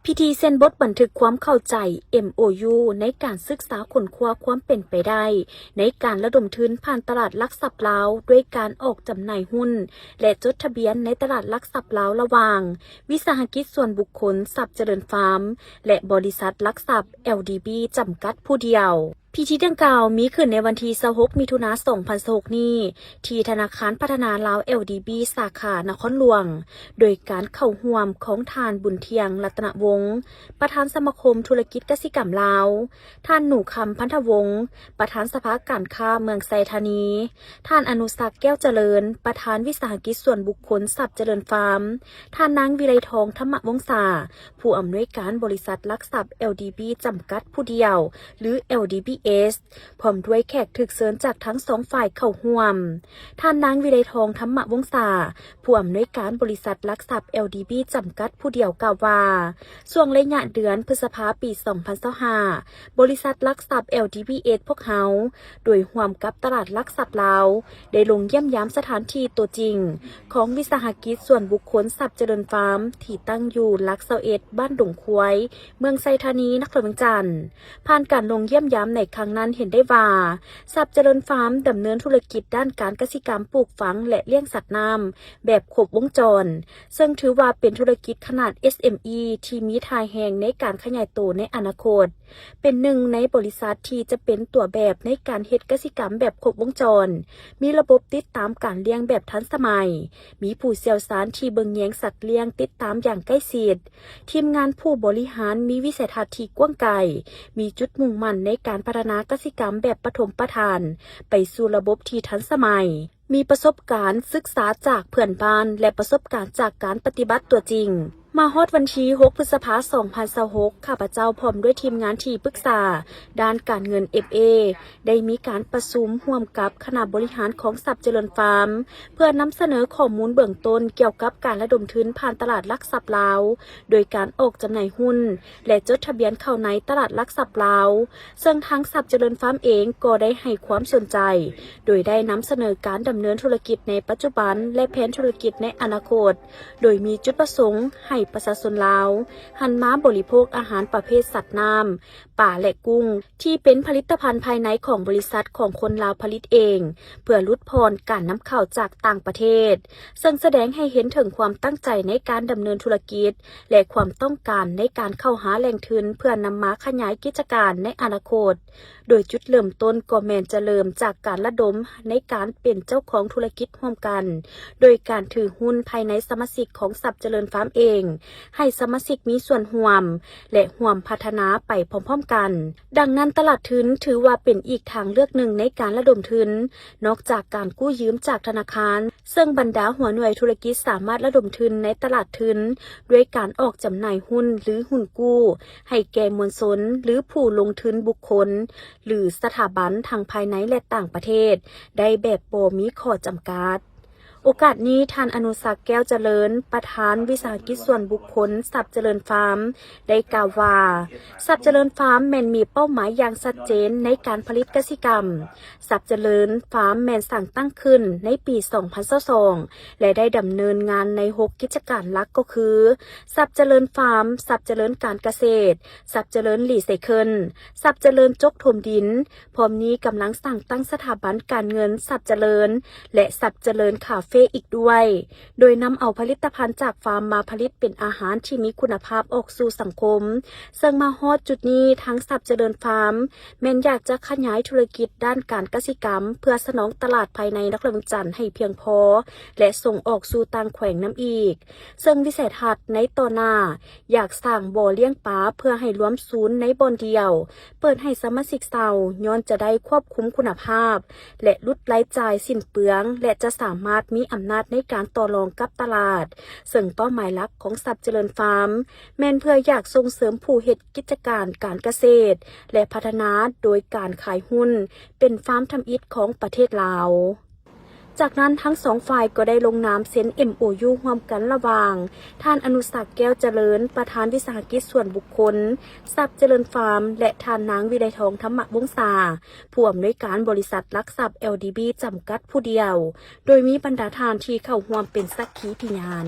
ພິທີເຊັນບົດບັນທຶກຄວາມເຂົ້າໃຈ ເອັມໂອຢູ ໃນການສຶກສາຄົ້ນຄວ້າຄວາມເປັນໄປໄດ້ ໃນການລະດົມທຶນຜ່ານຕະຫຼາດຫຼັກຊັບລາວ ດ້ວຍການອອກຈຳໜ່າຍຫຸ້ນ ແລະ ຈົດທະບຽນໃນຕະຫຼາດຫຼັກຊັບລາວ ລະຫວ່າງ ວິສາຫະກິດສ່ວນບຸກຄົນ ຊັບຈະເລີນຟາມ ແລະ ບໍລິສັດຫຼັກຊັບ ແອລດີບີ ຈຳກັດຜູ້ດຽວ. ພິທີດັ່ງກ່າວມີຂຶ້ນໃນວັນທີຊາວຫົກ ມິຖຸນາ ສອງພັນຊາວຫົກນີ້ ທີ່ທະນາຄານພັດທະນາລາວ ແອລດີບີ ສາຂານະຄອນຫຼວງ ໂດຍການເຂົ້າຮ່ວມຂອງທ່ານ ບຸນທ່ຽງ ລັດຕະນະວົງ ປະທານສະມາຄົມທຸລະກິດກະສິກຳລາວ, ທ່ານ ໜູຄຳ ພັນທະວົງ ປະທານສະພາການຄ້າເມືອງໄຊທານີ, ທ່ານ ອະນຸສັກ ແກ້ວຈະເລີນ ປະທານວິສາຫະກິດສ່ວນບຸກຄົນ ຊັບຈະເລີນຟາມ, ທ່ານ ນາງ ວິໄລທອງ ທຳມະວົງສາ ຜູ້ອຳນວຍການບໍລິສັດຫຼັກຊັບ ແອລດີບີ ຈຳກັດຜູ້ດຽວ ຫຼື ແອລດີບີເອສ ພ້ອມດ້ວຍແຂກຖືກເຊີນຈາກທັງສອງຝ່າຍເຂົ້າຮ່ວມ. ທ່ານນາງ ວິໄລທອງ ທຳມະວົງສາ ຜູ້ອຳນວຍການບໍລິສັດຫຼັກຊັບ ແອລດີບີ ຈຳກັດຜູ້ດຽວ ກ່າວວ່າ ຊ່ວງໄລຍະເດືອນພຶດສະພາ ປີສອງພັນຊາວຫ້າ ບໍລິສັດຫຼັກຊັບ ແອລດີບີເອສ ພວກເຮົາ ໂດຍຮ່ວມກັບຕະຫຼາດຫຼັກຊັບລາວ ໄດ້ລົງຢ້ຽມຢາມສະຖານທີ່ຕົວຈິງຂອງວິສາຫະກິດສ່ວນບຸກຄົນ ຊັບຈະເລີນຟາມ ທີ່ຕັ້ງຢູ່ຫຼັກຊາວເອັດ ບ້ານດົງຄວາຍ ເມືອງໄຊທານີ ນະຄອນຫຼວງວຽງຈັນ. ຜ່ານການລົງຢ້ຽມຢາມໃນຄັ້ງນັ້ນ ເຫັນໄດ້ວ່າ ຊັບຈະເລີນຟາມ ດຳເນີນທຸລະກິດດ້ານການກະສິກຳ ປູກຝັງ ແລະ ລ້ຽງສັດນ້ຳແບບຄົບວົງຈອນ, ເຊິ່ງຖືວ່າເປັນທຸລະກິດຂະໜາດ ເອສເອັມອີ ທີ່ມີທ່າແຮງໃນການຂະຫຍາຍໂຕໃນອະນາຄົດ, ເປັນໜຶ່ງໃນບໍລິສັດທີ່ຈະເປັນຕົວແບບໃນການເຮັດກະສິກຳແບບຄົບວົງຈອນ, ມີລະບົບຕິດຕາມການລ້ຽງແບບທັນສະໄໝ, ມີຜູ້ຊ່ຽວຊານທີ່ເບິ່ງແຍງສັດລ້ຽງຕິດຕາມຢ່າງໃກ້ຊິດ, ທີມງານຜູ້ບໍລິຫານມີວິໄສທັດທີ່ກວ້າງໄກ, ມີຈຸດມຸ່ງໝັ້ນໃນການພັດທະນາກະສິກຳແບບປະຖົມປະຖານໄປສູ່ລະບົບທີ່ທັນສະໄໝ, ມີປະສົບການສຶກສາຈາກເພື່ອນບ້ານ ແລະ ປະສົບການຈາກການປະຕິບັດຕົວຈິງ. ມາຮອດວັນທີຫົກ ພຶດສະພາ ສອງພັນຊາວຫົກ ຂ້າພະເຈົ້າພ້ອມດ້ວຍທີມງານທີ່ປຶກສາດ້ານການເງິນ ເອັຟເອ ໄດ້ມີການປະຊຸມຮ່ວມກັບຄະນະບໍລິຫານຂອງຊັບຈະເລີນຟາມ ເພື່ອນຳສະເໜີຂໍ້ມູນເບື້ອງຕົ້ນກ່ຽວກັບການລະດົມທຶນຜ່ານຕະຫຼາດຫຼັກຊັບລາວ ໂດຍການອອກຈຳໜ່າຍຫຸ້ນ ແລະ ຈົດທະບຽນເຂົ້າໃນຕະຫຼາດຫຼັກຊັບລາວ, ເຊິ່ງທາງຊັບຈະເລີນຟາມເອງກໍໄດ້ໃຫ້ຄວາມສົນໃຈ ໂດຍໄດ້ນຳສະເໜີການດຳເນີນທຸລະກິດໃນປັດຈຸບັນ ແລະ ແຜນທຸລະກິດໃນອະນາຄົດ, ໂດຍມີຈຸດປະສົງໃຫ້ປະຊາຊົນລາວຫັນມາບໍລິໂພກອາຫານປະເພດສັດນ້ຳ, ປາ ແລະ ກຸ້ງ ທີ່ເປັນຜະລິດຕະພັນພາຍໃນຂອງບໍລິສັດຂອງຄົນລາວຜະລິດເອງ ເພື່ອຫຼຸດຜ່ອນການນຳເຂົ້າຈາກຕ່າງປະເທດ, ເຊິ່ງສະແດງໃຫ້ເຫັນເຖິງຄວາມຕັ້ງໃຈໃນການດຳເນີນທຸລະກິດ ແລະ ຄວາມຕ້ອງການໃນການເຂົ້າຫາແຫຼ່ງທຶນເພື່ອນຳມາຂະຫຍາຍກິດຈະການໃນອະນາຄົດ, ໂດຍຈຸດເລີ່ມຕົ້ນກໍແມ່ນຈະເລີ່ມຈາກການລະດົມໃນການເປັນເຈົ້າຂອງທຸລະກິດຮ່ວມກັນ, ໂດຍການຖືຫຸ້ນພາຍໃນສະມາຊິກຂອງຊັບຈະເລີນຟາມເອງ, ໃຫ້ສະມາຊິກມີສ່ວນຮ່ວມ ແລະ ຮ່ວມພັດທະນາໄປພ້ອມໆກັນ. ດັ່ງນັ້ນ, ຕະຫຼາດທຶນຖືວ່າເປັນອີກທາງເລືອກໜຶ່ງໃນການລະດົມທຶນ, ນອກຈາກການກູ້ຢືມຈາກທະນາຄານ, ເຊິ່ງບັນດາຫົວໜ່ວຍທຸລະກິດສາມາດລະດົມທຶນໃນຕະຫຼາດທຶນດ້ວຍການອອກຈຳໜ່າຍຫຸ້ນ ຫຼື ຫຸ້ນກູ້ ໃຫ້ແກ່ມວນຊົນ ຫຼື ຜູ້ລົງທຶນບຸກຄົນ ຫຼື ສະຖາບັນທັງພາຍໃນ ແລະ ຕ່າງປະເທດ ໄດ້ແບບບໍ່ມີຂໍ້ຈຳກັດ. ໂອກາດນີ້, ທ່ານ ອະນຸສັກ ແກ້ວຈະເລີນ ປະທານວິສາຫະກິດສ່ວນບຸກຄົນຊັບຈະເລີນຟາມ ໄດ້ກ່າວວ່າ, ຊັບຈະເລີນຟາມແມ່ນມີເປົ້າໝາຍຢ່າງຊັດເຈນໃນການຜະລິດກະສິກຳ. ຊັບຈະເລີນຟາມແມ່ນສ້າງຕັ້ງຂຶ້ນໃນປີສອງພັນຊາວສອງ ແລະ ໄດ້ດຳເນີນງານໃນຫົກກິດຈະການຫຼັກ ກໍຄື ຊັບຈະເລີນຟາມ, ຊັບຈະເລີນການກະເສດ, ຊັບຈະເລີນຣີໄຊເຄິນ, ຊັບຈະເລີນຈົກຖົມດິນ. ພ້ອມນີ້ກຳລັງສ້າງຕັ້ງສະຖາບັນການເງິນຊັບຈະເລີນ ແລະ ຊັບຈະເລີນຄາເຟອີກດ້ວຍ, ໂດຍນຳເອົາຜະລິດຕະພັນຈາກຟາມມາຜະລິດເປັນອາຫານທີ່ມີຄຸນນະພາບອອກສູ່ສັງຄົມ. ເຊິ່ງມາຮອດຈຸດນີ້, ທາງຊັບຈະເລີນຟາມ ແມ່ນຢາກຈະຂະຫຍາຍທຸລະກິດດ້ານການກະສິກຳ ເພື່ອສະໜອງຕະຫຼາດພາຍໃນນະຄອນຫຼວງວຽງຈັນໃຫ້ພຽງພໍ ແລະ ສົ່ງອອກສູ່ຕ່າງແຂວງນຳອີກ. ເຊິ່ງວິໄສທັດໃນຕໍ່ໜ້າ ຢາກສ້າງບໍ່ລ້ຽງປາເພື່ອໃຫ້ລວມສູນໃນບ່ອນດຽວ, ເປີດໃຫ້ສະມາຊິກເຊົ່າ ຍ້ອນຈະໄດ້ຄວບຄຸມຄຸນນະພາບ ແລະ ຫຼຸດລາຍຈ່າຍສິ້ນເປືອງ ແລະ ຈະສາມາດມີອຳນາດໃນການຕໍ່ລອງກັບຕະຫຼາດ. ເຊິ່ງເປົ້າໝາຍຫຼັກຂອງຊັບຈະເລີນຟາມ ແມ່ນເພື່ອຢາກສົ່ງເສີມຜູ້ເຮັດ ກິດຈະການການກະເສດ ແລະ ພັດທະນາໂດຍການຂາຍຫຸ້ນເປັນຟາມທຳອິດຂອງປະເທດລາວ. ຈາກນັ້ນ, ທັງສອງຝ່າຍກໍໄດ້ລົງນາມເຊັນ ເອັມໂອຢູ ຮ່ວມກັນລະຫວ່າງ ທ່ານ ອະນຸສັກ ແກ້ວຈະເລີນ ປະທານວິສາຫະກິດສ່ວນບຸກຄົນ ຊັບຈະເລີນຟາມ ແລະ ທ່ານນາງ ວິໄລທອງ ທຳມະວົງສາ ຜູ້ອຳນວຍການບໍລິສັດຫຼັກຊັບ ແອລດີບີ ຈຳກັດຜູ້ດຽວ, ໂດຍມີບັນດາທ່ານທີ່ເຂົ້າຮ່ວມເປັນສັກຂີພະຍານ.